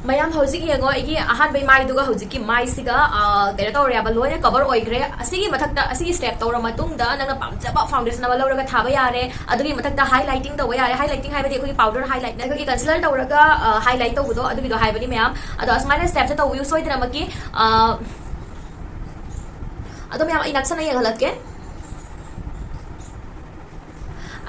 ꯃꯌꯥꯝ ꯍꯧꯖꯤꯛ ꯌꯦꯡꯉꯣ, ꯑꯩꯒꯤ ꯑꯍꯥꯟꯕꯩ ꯃꯥꯏꯗꯨꯒ ꯍꯧꯖꯤꯛꯀꯤ ꯃꯥꯏꯁꯤꯒ, ꯑ, ꯀꯩꯅꯣ ꯇꯧꯔꯦꯕ, ꯂꯣꯏꯅ ꯀꯕꯔ ꯑꯣꯏꯈ꯭ꯔꯦ꯫ ꯑꯁꯤꯒꯤ ꯃꯊꯛꯇ, ꯑꯁꯤꯒꯤ ꯁ꯭ꯇꯦꯞ ꯇꯧꯔ ꯃꯇꯨꯡꯗ ꯅꯪꯅ ꯄꯥꯝꯖꯕ ꯐꯥꯎꯟꯗꯦꯁꯟ ꯑꯃ ꯂꯧꯔꯒ ꯊꯥꯕ ꯌꯥꯔꯦ꯫ ꯑꯗꯨꯒꯤ ꯃꯊꯛꯇ ꯍꯥꯏꯂꯥꯏꯇꯤꯡ ꯇꯧꯕ ꯌꯥꯔꯦ꯫ ꯍꯥꯏꯂꯥꯏꯇꯤꯡ ꯍꯥꯏꯕꯗꯤ ꯑꯩꯈꯣꯏꯒꯤ ꯄꯥꯎꯗꯔ ꯍꯥꯏꯂꯥꯏꯠꯅ ꯑꯩꯈꯣꯏꯒꯤ ꯀꯟꯁꯤꯂꯔ ꯇꯧꯔꯒ, ꯑ, ꯍꯥꯏꯂꯥꯏꯠ ꯇꯧꯕꯗꯣ, ꯑꯗꯨꯒꯤꯗꯣ ꯍꯥꯏꯕꯅꯤ ꯃꯌꯥꯝ꯫ ꯑꯗꯣ ꯑꯁꯨꯃꯥꯏꯅ ꯁ꯭ꯇꯦꯞꯁꯦ ꯇꯧꯕꯤꯌꯨ ꯁꯣꯏꯗꯅꯃꯛꯀꯤ꯫ ꯑ, ꯑꯗꯣ ꯃꯌꯥꯝ ꯑꯩ ꯅꯛꯁꯟꯅ ꯌꯦꯡꯍꯜꯂꯛꯀꯦ꯫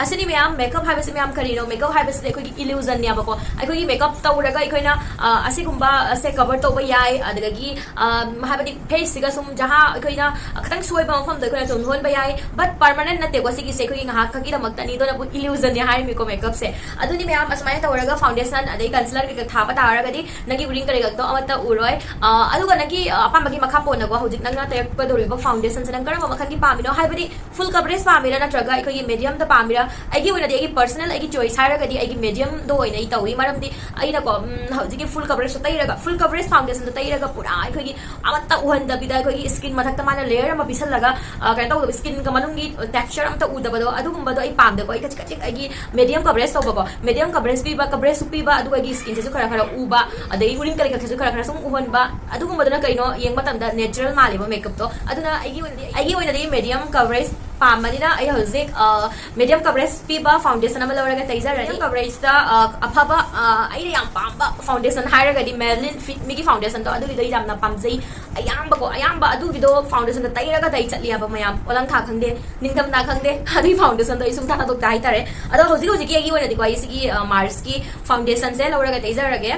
ꯑꯁꯤꯅꯤ ꯃꯌꯥꯝ, ꯃꯦꯀꯞ ꯍꯥꯏꯕꯁꯤ ꯃꯌꯥꯝ ꯀꯔꯤꯅꯣ? ꯃꯦꯀꯞ ꯍꯥꯏꯕꯁꯤꯗꯤ ꯑꯩꯈꯣꯏꯒꯤ ꯏꯂ꯭ꯌꯨꯖꯟꯅꯦꯕꯀꯣ꯫ ꯑꯩꯈꯣꯏꯒꯤ ꯃꯦꯀꯞ ꯇꯧꯔꯒ ꯑꯩꯈꯣꯏꯅ, ꯑ, ꯑꯁꯤꯒꯨꯝꯕ, ꯑ, ꯁꯦ ꯀꯚꯔ ꯇꯧꯕ ꯌꯥꯏ, ꯑꯗꯨꯗꯒꯤ, ꯑ, ꯍꯥꯏꯕꯗꯤ ꯐꯦꯁꯁꯤꯒ ꯁꯨꯝ ꯖꯍꯥ ꯑꯩꯈꯣꯏꯅ ꯈꯤꯇꯪ ꯁꯣꯏꯕ ꯃꯐꯝꯗꯣ ꯑꯩꯈꯣꯏꯅ ꯆꯨꯝꯊꯣꯛꯍꯟꯕ ꯌꯥꯏ꯫ ꯕꯠ ꯄꯔꯃꯅꯦꯟ ꯅꯠꯇꯦꯀꯣ ꯁꯤꯒꯤꯁꯦ, ꯑꯩꯈꯣꯏꯒꯤ ꯉꯥꯏꯍꯥꯛ ꯈꯛꯀꯤꯗꯃꯛꯇꯅꯤ꯫ ꯑꯗꯨꯅꯕꯨ ꯏꯂ꯭ꯌꯨꯖꯟꯅꯦ ꯍꯥꯏꯔꯤꯃꯤꯀꯣ ꯃꯦꯀꯞꯁꯦ꯫ ꯑꯗꯨꯅꯤ ꯃꯌꯥꯝ, ꯑꯁꯨꯃꯥꯏꯅ ꯇꯧꯔꯒ ꯐꯥꯎꯟꯗꯦꯁꯟ ꯑꯗꯩ ꯀꯟꯁꯤꯂꯔ ꯀꯩꯀꯥ ꯊꯥꯕ ꯇꯥꯔꯒꯗꯤ ꯅꯪꯒꯤ ꯎꯔꯤꯡ ꯀꯔꯤ ꯀꯩꯀꯥꯗꯣ ꯑꯃꯠꯇ ꯎꯔꯣꯏ꯫ ꯑ, ꯑꯗꯨꯒ ꯅꯪꯒꯤ, ꯑ, ꯑꯄꯥꯝꯕꯒꯤ ꯃꯈꯥ ꯄꯣꯟꯅꯀꯣ, ꯍꯧꯖꯤꯛ ꯅꯪꯅ ꯇꯩꯔꯛꯀꯗꯧꯔꯤꯕ ꯐꯥꯎꯟꯗꯦꯁꯟꯁꯦ ꯅꯪ ꯀꯔꯝꯕ ꯃꯈꯜꯒꯤ ꯄꯥꯝꯃꯤꯅꯣ? ꯍꯥꯏꯕꯗꯤ ꯐꯨꯜ ꯀꯚꯔꯦꯖ ꯄꯥꯝꯃꯤꯔꯥ, ꯅꯠꯇ꯭ꯔꯒ ꯑꯩꯈꯣꯏꯒꯤ ꯃꯦꯗꯤꯌꯝꯗ ꯄꯥꯝꯃꯤꯔꯥ, ꯑꯩꯒꯤ ꯑꯣꯏꯅꯗꯤ, ꯑꯩꯒꯤ personal, ꯑꯩꯒꯤ choice ꯍꯥꯏꯔꯒꯗꯤ ꯑꯩꯒꯤ mediumꯗꯣ ꯑꯣꯏꯅ ꯑꯩ ꯇꯧꯏ꯫ ꯃꯔꯝꯗꯤ ꯑꯩꯅꯀꯣ, ꯎꯝ, ꯍꯧꯖꯤꯛꯀꯤ full coverage ꯇꯩꯔꯒ, full coverage foundationꯗꯣ ꯇꯩꯔꯒ ꯄꯨꯔꯥ ꯑꯩꯈꯣꯏꯒꯤ ꯑꯃꯠꯇ ꯎꯍꯟꯗꯕꯤꯗ ꯑꯩꯈꯣꯏꯒꯤ skin ꯃꯊꯛꯇ ꯃꯥꯅ layer ꯑꯃ ꯄꯤꯁꯜꯂꯒ, ꯑ, ꯀꯩꯅꯣ ꯇꯧꯗꯕ, skinꯒ ꯃꯅꯨꯡꯒꯤ texture ꯑꯝꯇ ꯎꯗꯕꯗꯣ, ꯑꯗꯨꯒꯨꯝꯕꯗꯣ ꯑꯩ ꯄꯥꯝꯗꯦꯀꯣ꯫ ꯑꯩ ꯈꯖꯤꯛ ꯈꯖꯤꯛ ꯑꯩꯒꯤ medium coverage ꯇꯧꯕꯀꯣ, medium coverage ꯄꯤꯕ, coverageꯁꯨ ꯄꯤꯕ, ꯑꯗꯨꯒ ꯑꯩꯒꯤ skinꯁꯤꯁꯨ ꯈꯔ ꯈꯔ ꯎꯕ, ꯑꯗꯩ ꯎꯔꯤꯡ ꯀꯔꯤ ꯀꯔꯤꯁꯨ ꯈꯔ ꯈꯔ ꯁꯨꯝ ꯎꯍꯟꯕ, ꯑꯗꯨꯒꯨꯝꯕꯗꯨꯅ ꯀꯩꯅꯣ ꯌꯦꯡꯕ ꯃꯇꯝꯗ natural ꯃꯥꯜꯂꯦꯕ makeupꯇꯣ꯫ ꯑꯗꯨꯅ ꯑꯩꯒꯤ ꯑꯣꯏꯅꯗꯤ, ꯑꯩꯒꯤ ꯑꯣꯏꯅꯗꯤ medium coverage ꯄꯥꯝꯕꯅꯤꯅ ꯑꯩ ꯍꯧꯖꯤꯛ, ꯑ, medium coverage ꯄꯤꯕ foundation ꯑꯃ ꯂꯧꯔꯒ ꯇꯩꯖꯔꯅꯤ꯫ Medium coverageꯇ, ꯑ, ꯑꯐꯕ, ꯑ, ꯑꯩꯅ ꯌꯥꯝ ꯄꯥꯝꯕ foundation ꯍꯥꯏꯔꯒꯗꯤ Maybelline Fit Meꯒꯤ foundationꯗꯣ, ꯑꯗꯨꯒꯤꯗꯣ ꯌꯥꯝꯅ ꯄꯥꯝꯖꯩ꯫ ꯑꯌꯥꯝꯕꯀꯣ, ꯑꯌꯥꯝꯕ ꯑꯗꯨꯒꯤꯗꯣ foundationꯗ ꯇꯩꯔꯒ ꯇꯩ ꯆꯠꯂꯤꯑꯕ ꯃꯌꯥꯝ, ꯄꯣꯂꯪ ꯊꯥ ꯈꯪꯗꯦ, ꯅꯤꯡꯊꯝꯊꯥ ꯈꯪꯗꯦ, ꯑꯗꯨꯒꯤ foundationꯗꯣ ꯑꯩ ꯁꯨꯡꯊꯥ ꯊꯥꯗꯣꯛꯇꯦ ꯍꯥꯏꯇꯥꯔꯦ꯫ ꯑꯗꯣ ꯍꯧꯖꯤꯛ ꯍꯧꯖꯤꯛꯀꯤ ꯑꯩꯒꯤ ꯑꯣꯏꯅꯗꯤꯀꯣ, ꯑꯩ ꯁꯤꯒꯤ, ꯑ, Marsꯀꯤ foundationꯁꯦ ꯂꯧꯔꯒ ꯇꯩꯖꯔꯒꯦ꯫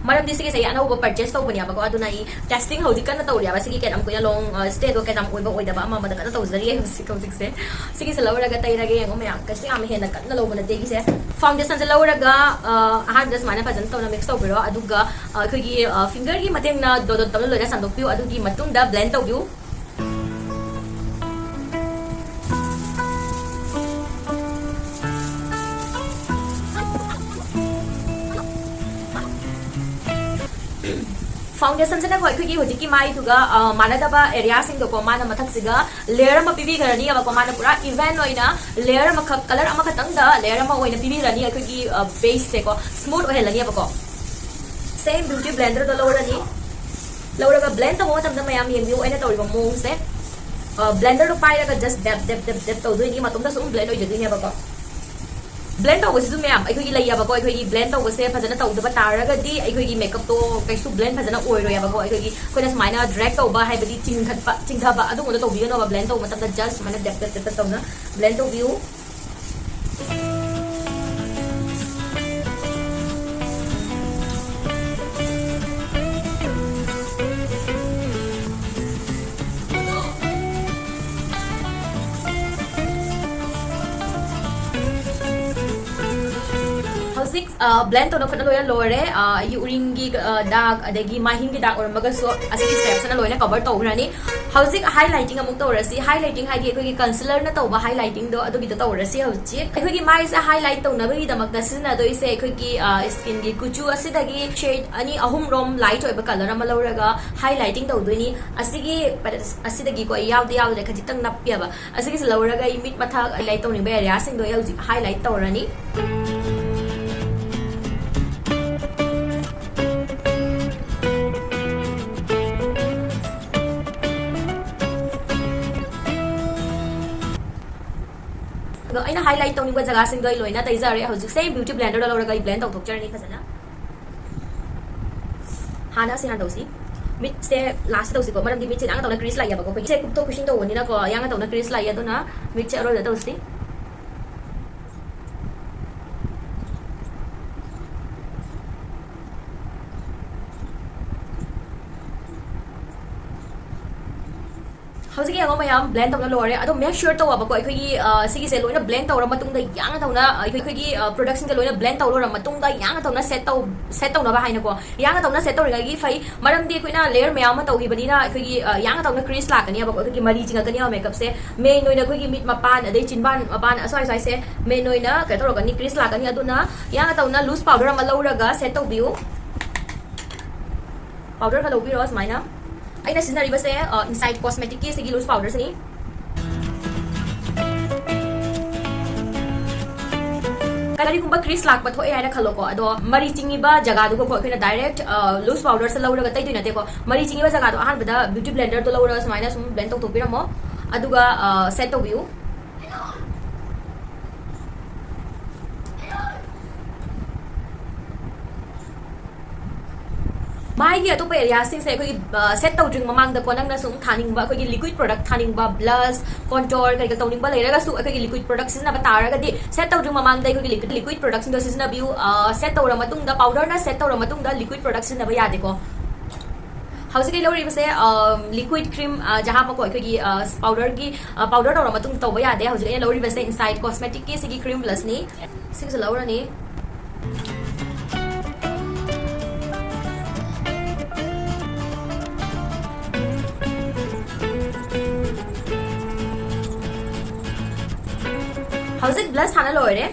ꯃꯔꯝꯗꯤ ꯁꯤꯒꯤꯁꯦ ꯑꯩ ꯑꯅꯧꯕ purchase ꯇꯧꯕꯅꯦꯕꯀꯣ, ꯑꯗꯨꯅ ꯑꯩ testing ꯍꯧꯖꯤꯛ ꯀꯟꯅ ꯇꯧꯔꯤꯑꯕ꯫ ꯁꯤꯒꯤ ꯀꯌꯥꯝ ꯀꯨꯏꯅ long, ꯑ, stayꯗꯣ ꯀꯌꯥꯝ ꯑꯣꯏꯕ ꯑꯣꯏꯗꯕ ꯑꯃ ꯑꯃꯗ ꯀꯟꯅ ꯇꯧꯖꯔꯤꯌꯦ ꯍꯧꯖꯤꯛ ꯍꯧꯖꯤꯛꯁꯦ꯫ ꯁꯤꯒꯤꯁꯦ ꯂꯧꯔꯒ ꯇꯩꯔꯒꯦ꯫ ꯌꯦꯡꯉꯣ ꯃꯌꯥꯝ, ꯀꯩꯁꯨ ꯌꯥꯝ ꯍꯦꯟꯅ ꯀꯟꯅ ꯂꯧꯕ ꯅꯠꯇꯦ ꯑꯩꯒꯤꯁꯦ꯫ Foundationꯁꯦ ꯂꯧꯔꯒ, ꯑ, ꯑꯍꯥꯟꯕꯗ ꯁꯨꯃꯥꯏꯅ ꯐꯖꯅ ꯇꯧꯅ mix ꯇꯧꯕꯤꯔꯣ, ꯑꯗꯨꯒ, ꯑ, ꯑꯩꯈꯣꯏꯒꯤ, ꯑ, fingerꯒꯤ ꯃꯇꯦꯡꯅ dot dot ꯇꯧꯔ ꯂꯣꯏꯅ ꯁꯟꯗꯣꯛꯄꯤꯌꯨ, ꯑꯗꯨꯒꯤ ꯃꯇꯨꯡꯗ blend ꯇꯧꯕꯤꯌꯨ꯫ Foundationꯁꯤꯅꯀꯣ ꯑꯩꯈꯣꯏꯒꯤ ꯍꯧꯖꯤꯛꯀꯤ ꯃꯥꯏꯗꯨꯒ, ꯑ, ꯃꯥꯟꯅꯗꯕ areaꯁꯤꯡꯗꯣꯀꯣ, ꯃꯥꯅ ꯃꯊꯛꯁꯤꯒ layer ꯑꯃ ꯄꯤꯕꯤꯈ꯭ꯔꯅꯤꯕꯀꯣ꯫ ꯃꯥꯅ ꯄꯨꯔꯥ even ꯑꯣꯏꯅ layer ꯑꯃꯈꯛ, colour ꯑꯃꯈꯛꯇꯪꯗ layer ꯑꯃ ꯑꯣꯏꯅ ꯄꯤꯕꯤꯔꯅꯤ ꯑꯩꯈꯣꯏꯒꯤ, ꯑ, baseꯁꯦꯀꯣ, smooth ꯑꯣꯏꯍꯜꯂꯅꯤꯕꯀꯣ꯫ Same beauty blenderꯗꯣ ꯂꯧꯔꯅꯤ, ꯂꯧꯔꯒ blend ꯇꯧꯕ ꯃꯇꯝꯗ ꯃꯌꯥꯝ ꯌꯦꯡꯕꯤꯌꯨ ꯑꯩꯅ ꯇꯧꯔꯤꯕ ꯃꯑꯣꯡꯁꯦ꯫ ꯑ, blenderꯗꯣ ꯄꯥꯏꯔꯒ just dab dab dab dab ꯇꯧꯗꯣꯏꯅꯤ, ꯃꯇꯣꯝꯇ ꯁꯨꯝ blend ꯑꯣꯏꯖꯗꯣꯏꯅꯦꯕꯀꯣ꯫ Blend ꯇꯧꯕꯁꯤꯁꯨ ꯃꯌꯥꯝ ꯑꯩꯈꯣꯏꯒꯤ ꯂꯩꯌꯦꯕꯀꯣ, ꯑꯩꯈꯣꯏꯒꯤ blend ꯇꯧꯕꯁꯦ ꯐꯖꯅ ꯇꯧꯗꯕ ꯇꯥꯔꯒꯗꯤ ꯑꯩꯈꯣꯏꯒꯤ makeupꯇꯣ ꯀꯩꯁꯨ blend ꯐꯖꯅ ꯑꯣꯏꯔꯣꯏꯕꯀꯣ꯫ ꯑꯩꯈꯣꯏꯒꯤ, ꯑꯩꯈꯣꯏꯅ ꯁꯨꯃꯥꯏꯅ drag ꯇꯧꯕ ꯍꯥꯏꯕꯗꯤ ꯆꯤꯡꯈꯠꯄ, ꯆꯤꯡꯊꯕ ꯑꯗꯨꯒꯨꯝꯕꯗꯣ ꯇꯧꯕꯤꯒꯅꯣꯕ꯫ Blend ꯇꯧꯕ ꯃꯇꯝꯗ just ꯁꯨꯃꯥꯏꯅ dab dab dab dab ꯇꯧꯅ blend ꯇꯧꯕꯤꯌꯨ꯫ ꯍꯧꯖꯤꯛ ꯕ꯭ꯂꯦꯟ ꯇꯧꯅ ꯈꯣꯠꯅ ꯂꯣꯏꯅ ꯂꯣꯏꯔꯦ꯫ ꯑ, ꯑꯩꯒꯤ ꯎꯔꯤꯡꯒꯤ, ꯑ, ꯗꯥꯛ, ꯑꯗꯒꯤ ꯃꯥꯏꯍꯤꯡꯒꯤ ꯗꯥꯛ ꯑꯣꯏꯔꯝꯃꯒꯁꯨ ꯑꯁꯤꯒꯤ ꯁ꯭ꯇꯦꯞꯁꯤꯅ ꯂꯣꯏꯅ ꯀꯚꯔ ꯇꯧꯈ꯭ꯔꯅꯤ꯫ ꯍꯧꯖꯤꯛ ꯍꯥꯏꯂꯥꯏꯇꯤꯡ ꯑꯃꯨꯛ ꯇꯧꯔꯁꯤ꯫ ꯍꯥꯏꯂꯥꯏꯇꯤꯡ ꯍꯥꯏꯗꯤ ꯑꯩꯈꯣꯏꯒꯤ ꯀꯟꯁꯤꯂꯔꯅ ꯇꯧꯕ ꯍꯥꯏꯂꯥꯏꯇꯤꯡꯗꯣ, ꯑꯗꯨꯒꯤꯗꯣ ꯇꯧꯔꯁꯤ ꯍꯧꯖꯤꯛ꯫ ꯑꯩꯈꯣꯏꯒꯤ ꯃꯥꯏꯁꯦ ꯍꯥꯏꯂꯥꯏꯠ ꯇꯧꯅꯕꯒꯤꯗꯃꯛꯇ ꯁꯤꯖꯤꯟꯅꯗꯣꯏꯁꯦ ꯑꯩꯈꯣꯏꯒꯤ, ꯑ, ꯁ꯭ꯀꯤꯟꯒꯤ ꯀꯨꯆꯨ ꯑꯁꯤꯗꯒꯤ ꯁꯦꯗ ꯑꯅꯤ ꯑꯍꯨꯝꯔꯣꯝ ꯂꯥꯏꯠ ꯑꯣꯏꯕ ꯀꯂꯔ ꯑꯃ ꯂꯧꯔꯒ ꯍꯥꯏꯂꯥꯏꯇꯤꯡ ꯇꯧꯗꯣꯏꯅꯤ꯫ ꯑꯁꯤꯒꯤ ꯄꯦꯂꯦꯠ ꯑꯁꯤꯗꯒꯤꯀꯣ ꯑꯩ ꯌꯥꯎꯗꯤ ꯌꯥꯎꯗꯦ, ꯈꯖꯤꯛꯇꯪ ꯅꯞꯄꯦꯕ꯫ ꯑꯁꯤꯒꯤꯁꯦ ꯂꯧꯔꯒ ꯑꯩ ꯃꯤꯠ ꯃꯊꯛ ꯍꯥꯏꯂꯥꯏꯠ ꯇꯧꯅꯤꯡꯕ ꯑꯦꯔꯤꯌꯥꯁꯤꯡꯗꯣ ꯑꯩ ꯍꯧꯖꯤꯛ ꯍꯥꯏꯂꯥꯏꯠ ꯇꯧꯔꯅꯤ꯫ ꯑꯗꯣ ꯑꯩꯅ ꯍꯥꯏꯂꯥꯏꯠ ꯇꯧꯅꯤꯡꯕ ꯖꯒꯥꯁꯤꯡꯗꯣ ꯑꯩ ꯂꯣꯏꯅ ꯇꯩꯖꯔꯦ꯫ ꯍꯧꯖꯤꯛꯁꯦ ꯕ꯭ꯌꯨꯇꯤ ꯕ꯭ꯂꯦꯟꯗꯔꯗ ꯂꯧꯔꯒ ꯑꯩ ꯕ꯭ꯂꯦꯟ ꯇꯧꯊꯣꯛꯆꯔꯅꯤ ꯐꯖꯅ꯫ ꯍꯥꯟꯅ ꯁꯤ ꯍꯥꯟꯅ ꯇꯧꯁꯤ꯫ ꯃꯤꯠꯁꯦ ꯂꯥꯁ ꯇꯧꯁꯤꯀꯣ, ꯃꯔꯝꯗꯤ ꯃꯤꯠꯁꯦ ꯌꯥꯡꯅ ꯇꯧꯅ ꯀ꯭ꯔꯤꯁ ꯂꯥꯛꯑꯦꯕꯀꯣ꯫ ꯑꯩꯈꯣꯏꯒꯤ ꯁꯦ ꯀꯨꯞꯊꯣꯛ ꯀꯨꯞꯁꯤꯟ ꯇꯧꯕꯅꯤꯅꯀꯣ, ꯌꯥꯡꯅ ꯇꯧꯅ ꯀ꯭ꯔꯤꯁ ꯂꯥꯛꯑꯦ꯫ ꯑꯗꯨꯅ ꯃꯤꯠꯁꯦ ꯑꯔꯣꯏꯕꯗ ꯇꯧꯁꯤ꯫ ꯍꯧꯖꯤꯛ ꯌꯦꯡꯉꯣ ꯃꯌꯥꯝ, ꯕ꯭ꯂꯦꯟ ꯇꯧꯅ ꯂꯣꯏꯔꯦ꯫ ꯑꯗꯣ ꯃꯦꯛ ꯁ꯭ꯌꯨꯔ ꯇꯧꯋꯣꯕꯀꯣ, ꯑꯩꯈꯣꯏꯒꯤ, ꯑ, ꯁꯤꯒꯤꯁꯦ ꯂꯣꯏꯅ ꯕ꯭ꯂꯦꯟ ꯇꯧꯔ ꯃꯇꯨꯡꯗ ꯌꯥꯡꯅ ꯇꯧꯅ, ꯑ, ꯑꯩꯈꯣꯏ, ꯑꯩꯈꯣꯏꯒꯤ, ꯑ, ꯄ꯭ꯔꯗꯛꯁꯤꯡꯁꯦ ꯂꯣꯏꯅ ꯕ꯭ꯂꯦꯟ ꯇꯧ ꯂꯣꯏꯔ ꯃꯇꯨꯡꯗ ꯌꯥꯡꯅ ꯇꯧꯅ ꯁꯦꯠ ꯇꯧ-, ꯁꯦꯠ ꯇꯧꯅꯕ ꯍꯥꯏꯅꯀꯣ꯫ ꯌꯥꯡꯅ ꯇꯧꯅ ꯁꯦꯠ ꯇꯧꯔꯤꯉꯩꯒꯤ ꯐꯩ, ꯃꯔꯝꯗꯤ ꯑꯩꯈꯣꯏꯅ ꯂꯦꯌꯔ ꯃꯌꯥꯝ ꯑꯃ ꯇꯧꯈꯤꯕꯅꯤꯅ ꯑꯩꯈꯣꯏꯒꯤ, ꯑ, ꯌꯥꯡꯅ ꯇꯧꯅ ꯀ꯭ꯔꯤꯁ ꯂꯥꯛꯀꯅꯦꯕꯀꯣ, ꯑꯩꯈꯣꯏꯒꯤ ꯃꯔꯤ ꯆꯤꯡꯉꯛꯀꯅꯦꯕ ꯃꯦꯀꯞꯁꯦ꯫ ꯃꯦꯟ ꯑꯣꯏꯅ ꯑꯩꯈꯣꯏꯒꯤ ꯃꯤꯠ ꯃꯄꯥꯟ, ꯑꯗꯩ ꯆꯤꯟꯕꯥꯟ ꯃꯄꯥꯟ, ꯑꯁ꯭ꯋꯥꯏ ꯁ꯭ꯋꯥꯏꯁꯦ ꯃꯦꯟ ꯑꯣꯏꯅ ꯀꯩꯅꯣ ꯇꯧꯔꯛꯀꯅꯤ, ꯀ꯭ꯔꯤꯁ ꯂꯥꯛꯀꯅꯤ꯫ ꯑꯗꯨꯅ ꯌꯥꯡꯅ ꯇꯧꯅ ꯂꯨꯁ ꯄꯥꯎꯗꯔ ꯑꯃ ꯂꯧꯔꯒ ꯁꯦꯠ ꯇꯧꯕꯤꯌꯨ꯫ ꯄꯥꯎꯗꯔ ꯈꯔ ꯂꯧꯕꯤꯔꯣ ꯁꯨꯃꯥꯏꯅ꯫ ꯑꯩꯅ ꯁꯤꯖꯤꯟꯅꯔꯤꯕꯁꯦ, ꯑ, ꯏꯟꯁꯥꯏꯠ ꯀꯣꯁꯃꯦꯇꯤꯛꯀꯤ ꯁꯤꯒꯤ ꯂꯨꯁ ꯄꯥꯎꯗꯔꯁꯤꯅꯤ꯫ ꯀꯔꯤꯒꯨꯝꯕ ꯀ꯭ꯔꯤꯁ ꯂꯥꯛꯄ ꯊꯣꯛꯑꯦ ꯍꯥꯏꯅ ꯈꯜꯂꯣꯀꯣ, ꯑꯗꯣ ꯃꯔꯤ ꯆꯤꯡꯉꯤꯕ ꯖꯒꯥꯗꯨꯒꯀꯣ ꯑꯩꯈꯣꯏꯅ ꯗꯥꯏꯔꯦꯛ, ꯑ, ꯂꯨꯁ ꯄꯥꯎꯗꯔꯁꯦ ꯂꯧꯔꯒ ꯇꯩꯗꯣꯏ ꯅꯠꯇꯦꯀꯣ꯫ ꯃꯔꯤ ꯆꯤꯡꯉꯤꯕ ꯖꯒꯥꯗꯣ ꯑꯍꯥꯟꯕꯗ ꯕ꯭ꯌꯨꯇꯤ ꯕ꯭ꯂꯦꯟꯗꯔꯗꯣ ꯂꯧꯔꯒ ꯁꯨꯃꯥꯏꯅ ꯁꯨꯝ ꯕ꯭ꯂꯦꯟ ꯇꯧꯊꯣꯛꯄꯤꯔꯝꯃꯣ, ꯑꯗꯨꯒ, ꯑ, ꯁꯦꯠ ꯇꯧꯕꯤꯌꯨ꯫ ꯃꯥꯏꯒꯤ ꯑꯇꯣꯞꯄ ꯑꯦꯔꯤꯌꯥꯁꯤꯡꯁꯦ ꯑꯩꯈꯣꯏꯒꯤ, ꯑ, ꯁꯦꯠ ꯇꯧꯗ꯭ꯔꯤꯉꯩ ꯃꯃꯥꯡꯗꯀꯣ, ꯅꯪꯅ ꯁꯨꯝ ꯊꯥꯅꯤꯡꯕ ꯑꯩꯈꯣꯏꯒꯤ ꯂꯤꯀ꯭ꯋꯤꯠ ꯄ꯭ꯔꯣꯗꯛ ꯊꯥꯅꯤꯡꯕ, ꯕ꯭ꯂꯁ, ꯀꯣꯟꯇꯣꯔ ꯀꯩꯀꯩ ꯇꯧꯅꯤꯡꯕ ꯂꯩꯔꯒꯁꯨ ꯑꯩꯈꯣꯏꯒꯤ ꯂꯤꯀ꯭ꯋꯤꯠ ꯄ꯭ꯔꯣꯗꯛ ꯁꯤꯖꯤꯟꯅꯕ ꯇꯥꯔꯒꯗꯤ, ꯁꯦꯠ ꯇꯧꯗ꯭ꯔꯤꯉꯩ ꯃꯃꯥꯡꯗ ꯑꯩꯈꯣꯏꯒꯤ ꯂꯤꯀ꯭ꯋꯤꯠ, ꯂꯤꯀ꯭ꯋꯤꯠ ꯄ꯭ꯔꯣꯗꯛꯁꯤꯡꯗꯣ ꯁꯤꯖꯤꯟꯅꯕꯤꯌꯨ꯫ ꯑ, ꯁꯦꯠ ꯇꯧꯔ ꯃꯇꯨꯡꯗ, ꯄꯥꯎꯗꯔꯅ ꯁꯦꯠ ꯇꯧꯔ ꯃꯇꯨꯡꯗ ꯂꯤꯀ꯭ꯋꯤꯠ ꯄ꯭ꯔꯣꯗꯛ ꯁꯤꯖꯤꯟꯅꯕ ꯌꯥꯗꯦꯀꯣ꯫ ꯍꯧꯖꯤꯛ ꯑꯩ ꯂꯧꯔꯤꯕꯁꯦ, ꯑ, ꯂꯤꯀ꯭ꯋꯤꯠ ꯀ꯭ꯔꯤꯝ, ꯑ, ꯖꯍꯥ ꯃꯀꯣ ꯑꯩꯈꯣꯏꯒꯤ, ꯑ, ꯄꯥꯎꯗꯔꯒꯤ, ꯑ, ꯄꯥꯎꯗꯔ ꯇꯧꯔ ꯃꯇꯨꯡ ꯇꯧꯕ ꯌꯥꯗꯦ꯫ ꯍꯧꯖꯤꯛ ꯑꯩꯅ ꯂꯧꯔꯤꯕꯁꯦ ꯏꯟꯁꯥꯏꯠ ꯀꯣꯁꯃꯦꯇꯤꯛꯀꯤ ꯁꯤꯒꯤ ꯀ꯭ꯔꯤꯝ ꯕ꯭ꯂꯁꯅꯤ꯫ ꯁꯤꯒꯤꯁꯦ ꯂꯧꯔꯅꯤ꯫ ꯍꯧꯖꯤꯛ ꯕ꯭ꯂꯁ ꯊꯥꯅ ꯂꯣꯏꯔꯦ꯫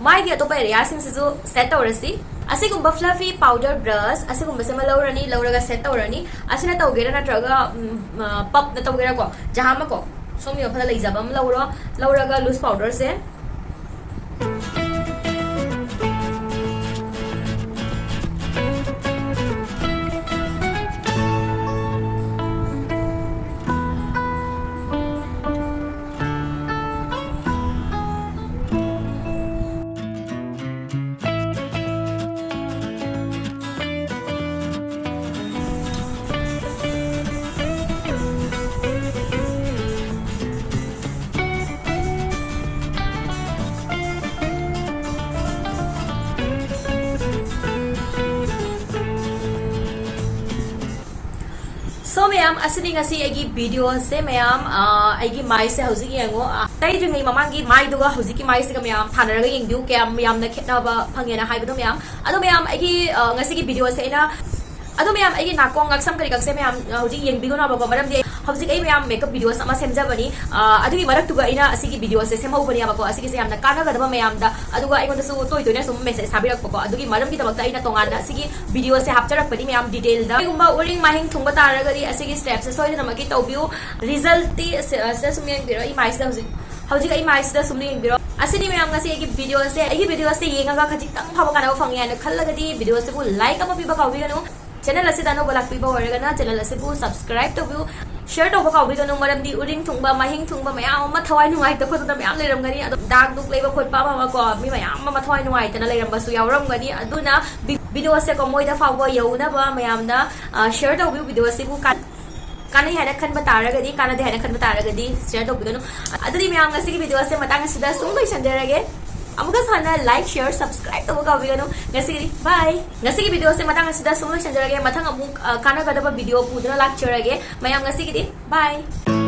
ꯃꯥꯏꯒꯤ ꯑꯇꯣꯞꯄ ꯑꯦꯔꯤꯌꯥꯁꯤꯡꯁꯤꯁꯨ ꯁꯦꯠ ꯇꯧꯔꯁꯤ꯫ ꯑꯁꯤꯒꯨꯝꯕ ꯐ꯭ꯂꯐꯤ ꯄꯥꯎꯗꯔ ꯕ꯭ꯔꯁ ꯑꯁꯤꯒꯨꯝꯕꯁꯦ ꯑꯃ ꯂꯧꯔꯅꯤ, ꯂꯧꯔꯒ ꯁꯦꯠ ꯇꯧꯔꯅꯤ꯫ ꯑꯁꯤꯅ ꯇꯧꯒꯦꯔꯥ ꯅꯠꯇ꯭ꯔꯒ, ꯎꯝ, ꯑ, ꯄꯞꯅ ꯇꯧꯒꯦꯔꯥꯀꯣ, ꯖꯍꯥ ꯑꯃꯀꯣ, ꯁꯣꯝꯒꯤ ꯃꯐꯝꯗ ꯂꯩꯖꯕ ꯑꯃ ꯂꯧꯔꯣ, ꯂꯧꯔꯒ ꯂꯨꯁ ꯄꯥꯎꯗꯔꯁꯦ So ꯃꯌꯥꯝ, ꯑꯁꯤꯅꯤ ꯉꯁꯤ ꯑꯩꯒꯤ ꯚꯤꯗꯤꯑꯣꯁꯦ ꯃꯌꯥꯝ꯫ ꯑ, ꯑꯩꯒꯤ ꯃꯥꯏꯁꯦ ꯍꯧꯖꯤꯛ ꯌꯦꯡꯉꯣ꯫ ꯑ, ꯇꯩꯗ꯭ꯔꯤꯉꯩ ꯃꯃꯥꯡꯒꯤ ꯃꯥꯏꯗꯨꯒ ꯍꯧꯖꯤꯛꯀꯤ ꯃꯥꯏꯁꯤꯒ ꯃꯌꯥꯝ ꯊꯥꯅꯔꯒ ꯌꯦꯡꯕꯤꯌꯨ, ꯀꯌꯥꯝ ꯌꯥꯝꯅ ꯈꯦꯠꯅꯕ ꯐꯪꯉꯦꯅ ꯍꯥꯏꯕꯗꯣ ꯃꯌꯥꯝ꯫ ꯑꯗꯣ ꯃꯌꯥꯝ, ꯑꯩꯒꯤ, ꯑ, ꯉꯁꯤꯒꯤ ꯚꯤꯗꯤꯑꯣꯁꯦ ꯑꯩꯅ, ꯑꯗꯣ ꯃꯌꯥꯝ, ꯑꯩꯒꯤ ꯅꯥꯀꯣꯡ ꯉꯛꯁꯝ ꯀꯔꯤ ꯀꯛꯁꯦ ꯃꯌꯥꯝ, ꯑ, ꯍꯧꯖꯤꯛ ꯌꯦꯡꯕꯤꯒꯅꯣꯕꯀꯣ, ꯃꯔꯝꯗꯤ ꯍꯧꯖꯤꯛ ꯑꯩ ꯃꯌꯥꯝ ꯃꯦꯀꯞ ꯚꯤꯗꯤꯑꯣꯁ ꯑꯃ ꯁꯦꯝꯖꯕꯅꯤ꯫ ꯑ, ꯑꯗꯨꯒꯤ ꯃꯔꯛꯇꯨꯒ ꯑꯩꯅ ꯑꯁꯤꯒꯤ ꯚꯤꯗꯤꯑꯣꯁꯦ ꯁꯦꯝꯍꯧꯕꯅꯦꯕꯀꯣ꯫ ꯑꯁꯤꯒꯤꯁꯦ ꯌꯥꯝꯅ ꯀꯥꯟꯅꯒꯗꯕ ꯃꯌꯥꯝꯗ, ꯑꯗꯨꯒ ꯑꯩꯉꯣꯟꯗꯁꯨ ꯇꯣꯏ ꯇꯣꯏꯅ ꯁꯨꯝ ꯃꯦꯁꯦꯖ ꯊꯥꯕꯤꯔꯛꯄꯀꯣ, ꯑꯗꯨꯒꯤ ꯃꯔꯝꯒꯤꯗꯃꯛꯇ ꯑꯩꯅ ꯇꯣꯉꯥꯟꯅ ꯑꯁꯤꯒꯤ ꯚꯤꯗꯤꯑꯣꯁꯦ ꯍꯥꯞꯆꯔꯛꯄꯅꯤ ꯃꯌꯥꯝ, ꯗꯤꯇꯦꯜꯗ꯫ ꯀꯩꯒꯨꯝꯕ ꯎꯔꯤꯡ ꯃꯥꯏꯍꯤꯡ ꯊꯨꯡꯕ ꯇꯥꯔꯒꯗꯤ ꯑꯁꯤꯒꯤ ꯁ꯭ꯇꯦꯞꯁꯦ ꯁꯣꯏꯗꯅꯃꯛꯀꯤ ꯇꯧꯕꯤꯌꯨ꯫ ꯔꯤꯖꯜꯇꯤ ꯑꯁꯤ, ꯑꯁꯤꯗ ꯁꯨꯝ ꯌꯦꯡꯕꯤꯔꯣ, ꯑꯩ ꯃꯥꯏꯁꯤꯗ ꯍꯧꯖꯤꯛ, ꯍꯧꯖꯤꯛ ꯑꯩ ꯃꯥꯏꯁꯤꯗ ꯁꯨꯝ ꯌꯦꯡꯕꯤꯔꯣ꯫ ꯑꯁꯤꯅꯤ ꯃꯌꯥꯝ ꯉꯁꯤ ꯑꯩꯒꯤ ꯚꯤꯗꯤꯑꯣꯁꯦ꯫ ꯑꯩꯒꯤ ꯚꯤꯗꯤꯑꯣꯁꯦ ꯌꯦꯡꯉꯒ ꯈꯖꯤꯛꯇꯪ ꯐꯥꯎꯕ ꯀꯥꯟꯅꯕ ꯐꯪꯉꯦ ꯍꯥꯏꯅ ꯈꯜꯂꯒꯗꯤ ꯚꯤꯗꯤꯑꯣꯁꯤꯕꯨ ꯂꯥꯏꯛ ꯑꯃ ꯄꯤꯕ ꯀꯥꯎꯕꯤꯒꯅꯨ꯫ ꯆꯦꯅꯦꯜ ꯑꯁꯤꯗ ꯑꯅꯧꯕ ꯂꯥꯛꯄꯤꯕ ꯑꯣꯏꯔꯒꯅ ꯆꯦꯅꯦꯜ ꯑꯁꯤꯕꯨ ꯁꯕꯁꯀ꯭ꯔꯥꯏꯕ ꯇꯧꯕꯤꯌꯨ꯫ ꯁꯤꯌꯔ ꯇꯧꯕ ꯀꯥꯎꯕꯤꯒꯅꯨ, ꯃꯔꯝꯗꯤ ꯎꯔꯤꯡ ꯊꯨꯡꯕ, ꯃꯥꯏꯍꯤꯡ ꯊꯨꯡꯕ ꯃꯌꯥꯝ ꯑꯃ ꯊꯋꯥꯏ ꯅꯨꯡꯉꯥꯏꯇ ꯈꯣꯠꯇꯅ ꯃꯌꯥꯝ ꯂꯩꯔꯝꯒꯅꯤ꯫ ꯑꯗꯣ ꯗꯥꯛ ꯗꯨꯛ ꯂꯩꯕ ꯈꯣꯠꯄ ꯑꯃ ꯑꯃꯀꯣ, ꯃꯤ ꯃꯌꯥꯝ ꯑꯃ ꯊꯋꯥꯏ ꯅꯨꯡꯉꯥꯏꯇꯅ ꯂꯩꯔꯝꯕꯁꯨ ꯌꯥꯎꯔꯝꯒꯅꯤ꯫ ꯑꯗꯨꯅ ꯚꯤ-, ꯚꯤꯗꯤꯑꯣꯁꯦꯀꯣ ꯃꯣꯏꯗ ꯐꯥꯎꯕ ꯌꯧꯅꯕ ꯃꯌꯥꯝꯅ, ꯑ, ꯁꯤꯌꯔ ꯇꯧꯕꯤꯌꯨ ꯚꯤꯗꯤꯑꯣ ꯑꯁꯤꯕꯨ꯫ ꯀꯥꯟ-, ꯀꯥꯟꯅꯩ ꯍꯥꯏꯅ ꯈꯟꯕ ꯇꯥꯔꯒꯗꯤ, ꯀꯥꯟꯅꯗꯦ ꯍꯥꯏꯅ ꯈꯟꯕ ꯇꯥꯔꯒꯗꯤ ꯁꯤꯌꯔ ꯇꯧꯕꯤꯒꯅꯨ꯫ ꯑꯗꯨꯗꯤ ꯃꯌꯥꯝ, ꯉꯁꯤꯒꯤ ꯚꯤꯗꯤꯑꯣꯁꯦ ꯃꯇꯥꯡ ꯑꯁꯤꯗ ꯁꯨꯝ ꯂꯣꯏꯁꯟꯖꯔꯒꯦ꯫ ꯑꯃꯨꯛꯀ ꯍꯟꯅ ꯂꯥꯏꯛ, ꯁꯤꯌꯔ, ꯁꯕꯁꯀ꯭ꯔꯥꯏꯕ ꯇꯧꯕ ꯀꯥꯎꯕꯤꯒꯅꯨ꯫ ꯉꯁꯤꯒꯤꯗꯤ ꯕꯥꯏ꯫ ꯉꯁꯤꯒꯤ ꯚꯤꯗꯤꯑꯣꯁꯦ ꯃꯇꯥꯡ ꯑꯁꯤꯗ ꯁꯨꯝ ꯂꯣꯏꯁꯟꯖꯔꯒꯦ꯫ ꯃꯊꯪ ꯑꯃꯨꯛ, ꯑ, ꯀꯥꯟꯅꯒꯗꯕ ꯚꯤꯗꯤꯑꯣ ꯄꯨꯗꯨꯅ ꯂꯥꯛꯆꯔꯒꯦ꯫ ꯃꯌꯥꯝ, ꯉꯁꯤꯒꯤꯗꯤ ꯕꯥꯏ꯫